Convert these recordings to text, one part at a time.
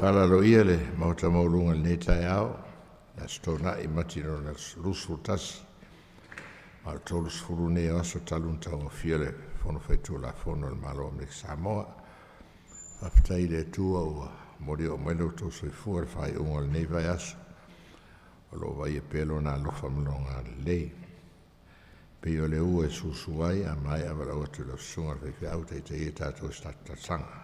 Tatala aloaia le Maota maualuga i lenei taeao, le Aso Toonai Mati lona 21, ma o le 30 lenei o aso talu ona tauaofia le Fono Faitulafono a le Malo o Amerika Samoa. Faafetai i le Atua ua moli oo mai lo outou soifua i le faaiuga o lenei vaiaso, o lo o vaaia pea Lona alofa ma Lona agalelei. Pei o le ua e susu ai, a maea valaau atu i lau susuga i le faifeau e taitaia tatou i se tatou talosaga.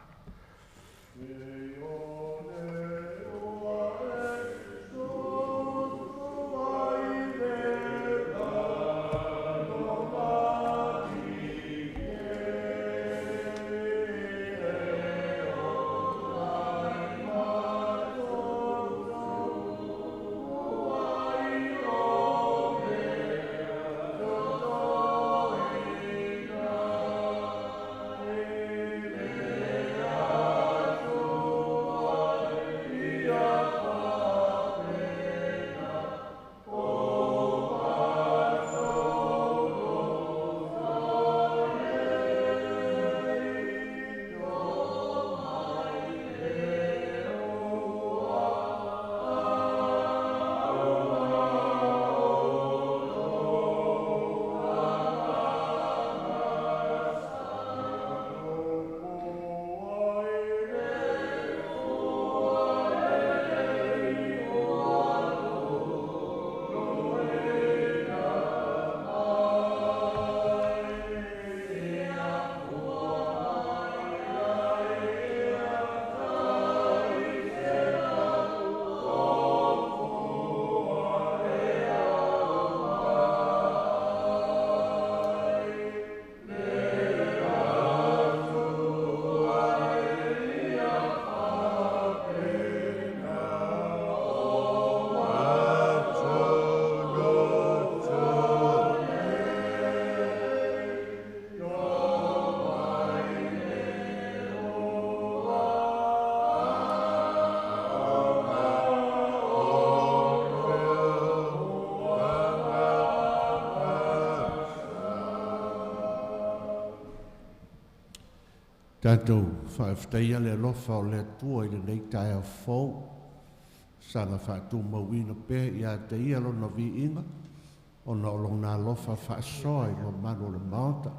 Tatou faafetaia le alofa o le Atua i lenei taeao fou, saga faatumauina pea ia te ia lona viiga, ona o lona alofa faasoa i mamalu o le Maota.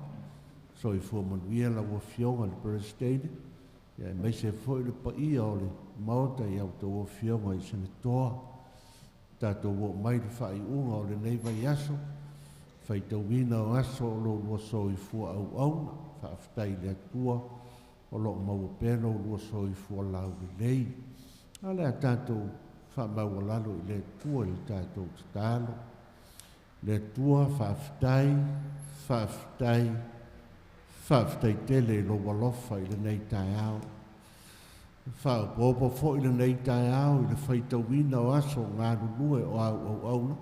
Soifua manuia lau Afioga i le Peresetene, ia aemaise foi le paia o le Maota i a outou afioga i Senetoa. Tatou oo mai le faaiuga o lenei vaiaso, faitauina o aso o lo lua soifua auauna. Faafetai i le Atua o lo o maua pea lo lua soifua laulelei. A o le a tatou faamaualalo i le Atua i le tatou tatalo. Le Atua, faafetai, faafetai, faafetai tele i lou alofa i lenei taeao. Faaopoopo foi lenei taeao i le faitauina o aso galulue o au auauna,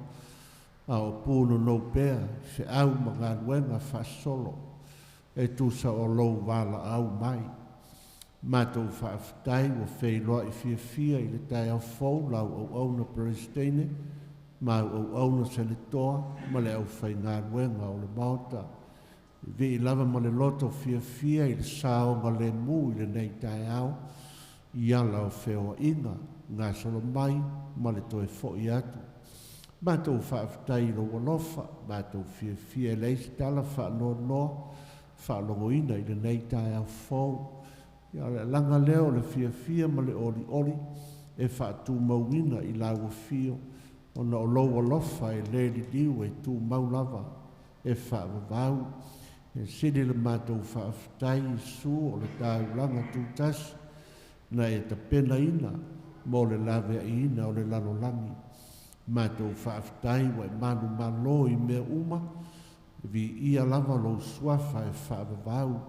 a o punonou pea feau ma galuega faasolo e tusa o lou valaau mai. Matou faafetai ua feiloai fiafia i le taeao fou lau auauna Peresetene ma au auauna Senetoa ma le aufaigaluega o le Maota. Vii lava ma le loto fiafia i le saoga lemu i lenei taeao, i ala o feoaiga, gasolo mai ma le toe foi atu. Matou faafetai i lou alofa, matou fiafia e leai se tala faanoanoa, faalogoina i lenei taeao fou. Ia o le alaga lea o le fiafia ma le olioli e faatumauina i lau afio, ona o lou alofa e le liliu e tumau lava e faavavau. E sili le matou faafetai Iesu o le taulaga tutasi na e tapenaina mo le laveaiina o le lalolagi. Matou faafetai ua e manumalo i mea uma, viia lava lou suafa e faavavau.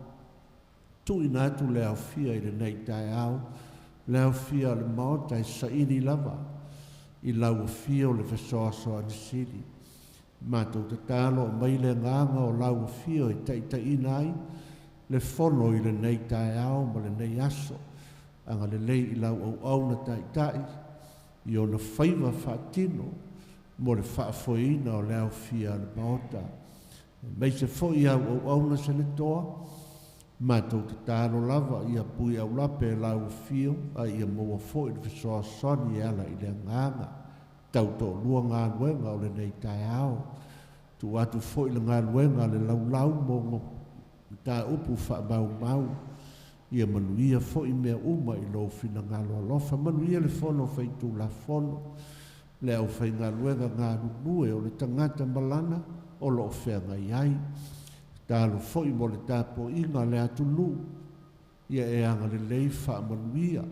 Tuuina atu le aofia i lenei taeao, le aofia o le Maota e saili lava i lau afio le fesoasoani sili. Matou tatalo aumai le agaga o lau afio e taitaiina ai le fono i lenei taeao ma lenei aso. Agalelei i lau auauna taitai i ona faiva faatino mo le faafoeina o le aofia a le Maota. Aemaise foi au auauna Senetoa, Matou tatalo lava ia pui aulape e lau afio a ia maua fo'i le fesoasoani e ala i le agaga tauto'alua galuega o lenei taeao. Tuu atu fo'i le galuega a le laulau mo mataupu fa'amaumau ia manuia fo'i mea uma i lou finagalo alofa. Manuia le fono faitulafono le aufaigaluega galulue o le tagata malana o lo'o feagai ai. Talo fo'i mo le tapua'iga a le atunuu ia e agalelei fa'amanuia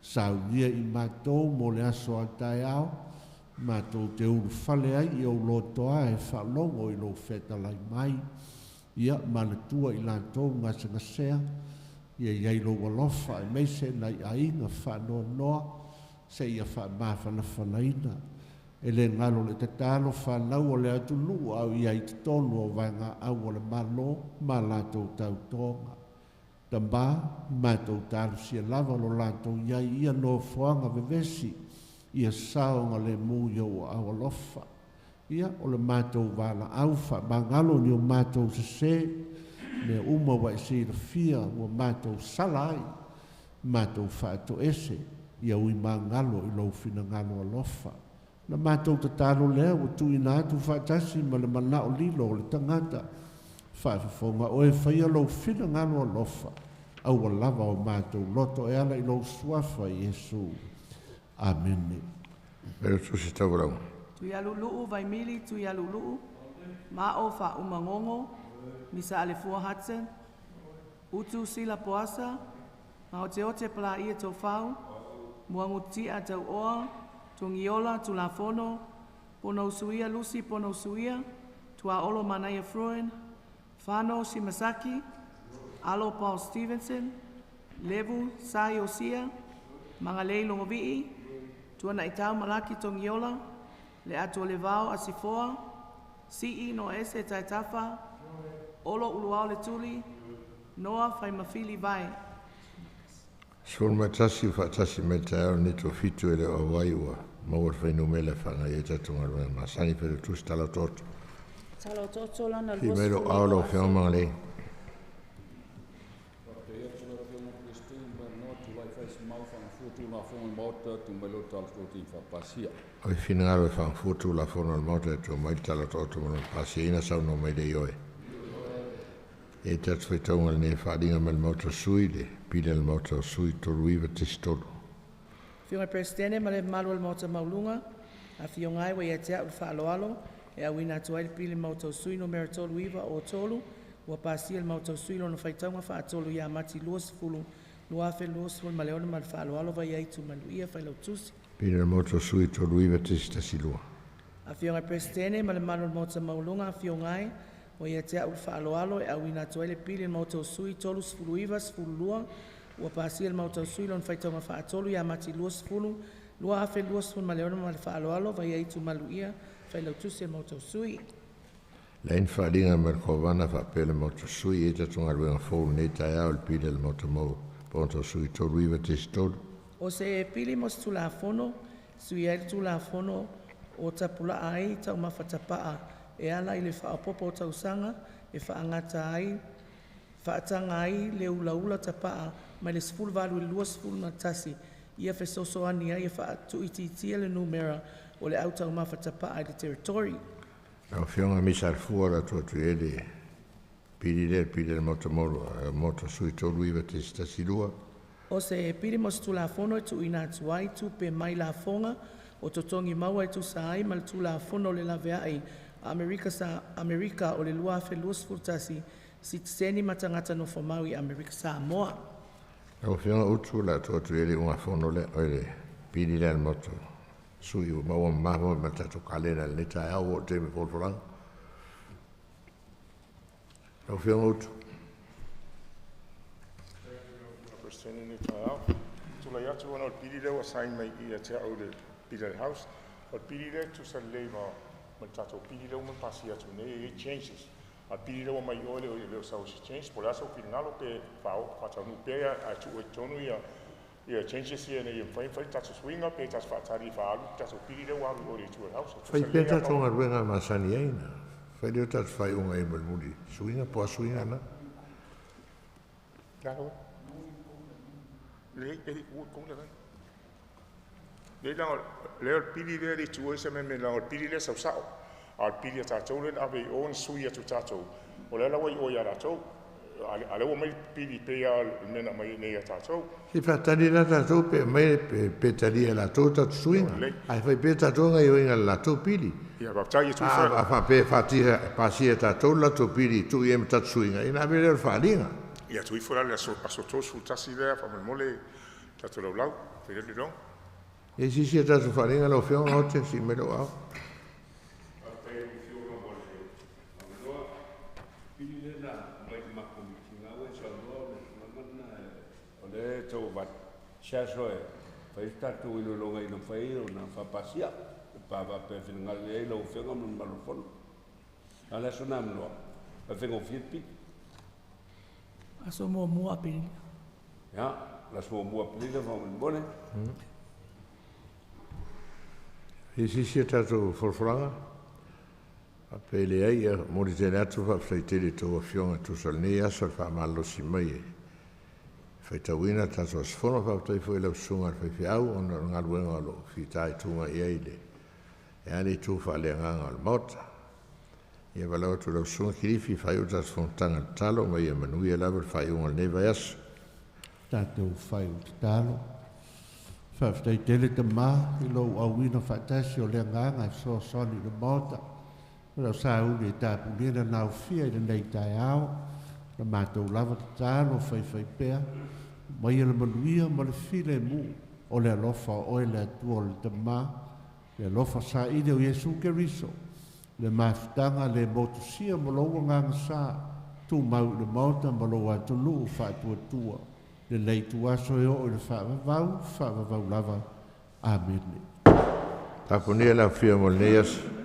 saunia i matou mo le aso a taeao matou te ulufale ai i ou lotoa e fa'alogo i lou fetalai mai. Ia manatua i latou gasegasea ia iai lou alofa aemaise nai aiga fa'anoanoa se'ia fa'amafanafanaina. E lē galo le tatalo fanau o le atunuu au ia i totonu o vaega'au o le Mālō ma latou tautoga. Tamā matou talosia lava lo latou iai ia nofoaga vevesi ia saoga lemu i ou aao alofa. Ia o le matou valaau fa'amagalo ni o matou sesē mea uma ua e silafia ua matou sala ai matou fa'ato'ese ia ui magalo i lou finagalo alofa. Na matou tatalo lea ua tu'uina atu fa'atasi ma le mana'o lilo o le tagata fa'afofoga oe faia lou finagalo alofa aua lava o matou loto e ala i lou suafa Iesu. Amene. Failautusi Tauvalaau. Tuialulu'u Vaimili Tuialulu'u Ma'o Fa'aumagogo Misa Alefua Hudson Utu Sila Poasa Gaoteote Palaia Taufau Muaguti'a Tau'oa Togiola Tulafono Ponousuia Lucy Ponousuia Tuaolo Manaia Fruin Fano Simasaki Alo Paul Stevenson Levu Sai Osia Magalei Logovi'i Tuana'itau Malaki Togiola Le Atu o le Vao Asifoa Si'i Noese Taetafa Olo Uluao Letuli Noa Faimafili Vae. 11 fa'atasi mai taeao lenei tofitu e le o auai ua maua le fuainumera e fa'agaia ai tatou galuega masani. Failautusi Tala Otooto. Tala Otooto lana Fii mai lou ao lau 29 Afioga aso. Magalei. Faafetai atu lau Afioga i le Peresetene mo le avanoa tulai fai se mau fa'agafua Tulafono i le Maota tu mai loa tala i fa'apasia. O i finagalo e fa'agafua Tulafono a le Maota e tua mai le tala otooto ma lona pasiaina saunoa mai le ioe. E tatou faitauga lenei fa'aaliga mai le Maota o Sui le pili a le Maota o Sui 39.3. Afioga i le Peresetene ma le mamalu o le Maota Maualuga, afioga ai ua ia te a'u le fa'aloalo e auina atu ai le Pili Maota o Sui Numera 39O3 ua pasia e le Maota o Sui lona faitauga fa'atolu ia Mati 20 2026 ma le fa'aloalo. Vaiai Manuia. Failautusi. Pili a le Maota o Sui 39.12. Afioga i le Peresetene ma le mamalu o le Maota Maualuga, afioga ai ua ia te a'u le fa'aloalo e auina atu ai le Pili a le Maota o Sui 39 12 ua pasia e le Maota o Sui lona faitauga fa'atolu ia Mati 20 2026 ma le fa'aloalo. Vaiai Maluia. Failautusi o le Maota o Sui. Leai ni fa'aaliga mai le Kovana fa'apea le Maota Sui e tatou galuega fou lenei taeao i le pili a le Maota mau Maota o Sui 39.3. O se pili mo se Tulafono sui ai le Tulafono o Tapula'a ai Taumafa Tapa'a e ala i le fa'aopoopo o tausaga e fa'aagata ai fa'ataga ai le ulaula tapa'a mai le 18 i le 21 ia fesoasoani ai e fa'atu'uitiitia le numera o le au taumafa tapa'a i le territory. Lau Afioga Misa Alefua o le atu atu i ai le pili lea le pili a le Maota Maota Sui 39.12. O se pili mo se Tulafono e tu'uina atu ai tupe mai lafoga o totogi maua e tusa ai ma le Tulafono o le Lavea'i a Amerika sa Amerika o le 2021 sitiseni ma tagata nofomau i Amerika Samoa. Lau Afioga Utu o le atu atu i ai le ugafono lea o le pili lea a le Maota Sui ua maua mamā ma le tatou kalena i lenei taeao ua oo i le taimi o folafolaga. Lau Afioga Utu. Peresetene i lenei taeao. Tulai atu ona o le pili lea ua sign mai i ia te au i le pili a le House. O le pili lea e tusa lelei ma le tatou pili lea ua uma pasia atu nei e i ai changes. A o le pili lea ua mai o e le o sau se change. Po o le a sou finagalo pe faataunuu pea ae tuu ai i totonu ia changes ia ina ia mafai ona fai tatou suiga pe tatou faatali e faaalu le tatou pili lea ua alu i o i le itu a le House. E Fai tusa pea lelei lava tatou galuega masani ai na. Fai lea o tatou fa'aiuga i ai mulimuli. Suiga po o a suiga na. Talo. Le e u ko le. Le la le o pili le le tu ese me me la o pili le sau sao. A pili ta tau le ave o sui atu tatou. O le la wai o ia tatou. A le o mai pili pe ia mena mai nei ia tatou. Si faatali la tatou pe mai pe talia latou tatou suiga. Ae fai pea tatou gaioiga le latou pili. Ia faafetai e tu A faapea faatisa pasia tatou le latou pili tuu i ai ma tatou suiga, ina ave lea o le faaliga. Ia tu ifo la le aso aso 31 lea faamolemole tatou laulau. Fai le long. E sisi a tatou faaliga lau Afioga o te si mai lou ao. O le tau vat se aso e fai tatou iloiloga ina fai ona faapasia pa faapea finagalo i ai lau afioga ma le mamalu o le fono. A o le aso na amanoa, faafegofie le pili. Aso muamua Aperila. Ia, le aso muamua Aperila faamolemole. E sisi a tatou folafolaga. A pe leai ia momoli tele atu faafetai tele i tou afioga e tusa o lenei aso le faamalolosi mai e faitauina tatou aso fono. Faafetai foi i lau susuga i le faifeau ona o le galuega o lo o fitaituga i ai le e a le itu faaleagaga o le Maota. Ia valaau atu i lau susuga Kilifi faaiu le tatou fonotaga i le tatalo ma ia manuia lava le faaiuga o lenei vaiaso. Tatou fai o tatalo. Faafetai tele tamā i lou auina faatasi o le agaga e fesoasoani i le Maota. O lau sauli e tapunia le naufia i lenei taeao. Na matou lava tatalo faifai pea. Mai le manuia ma le filemu o le alofa o oe le Atua o le tamā. Le alofa saili o Iesu Keriso. Le mafutaga le motusia ma lou agaga sa. Tumau i le Maota ma lou atunuu faatuatua. Lenei tuaso e oo i le faavavau, faavavau lava. Amene. Tapunia lau afio mo lenei aso.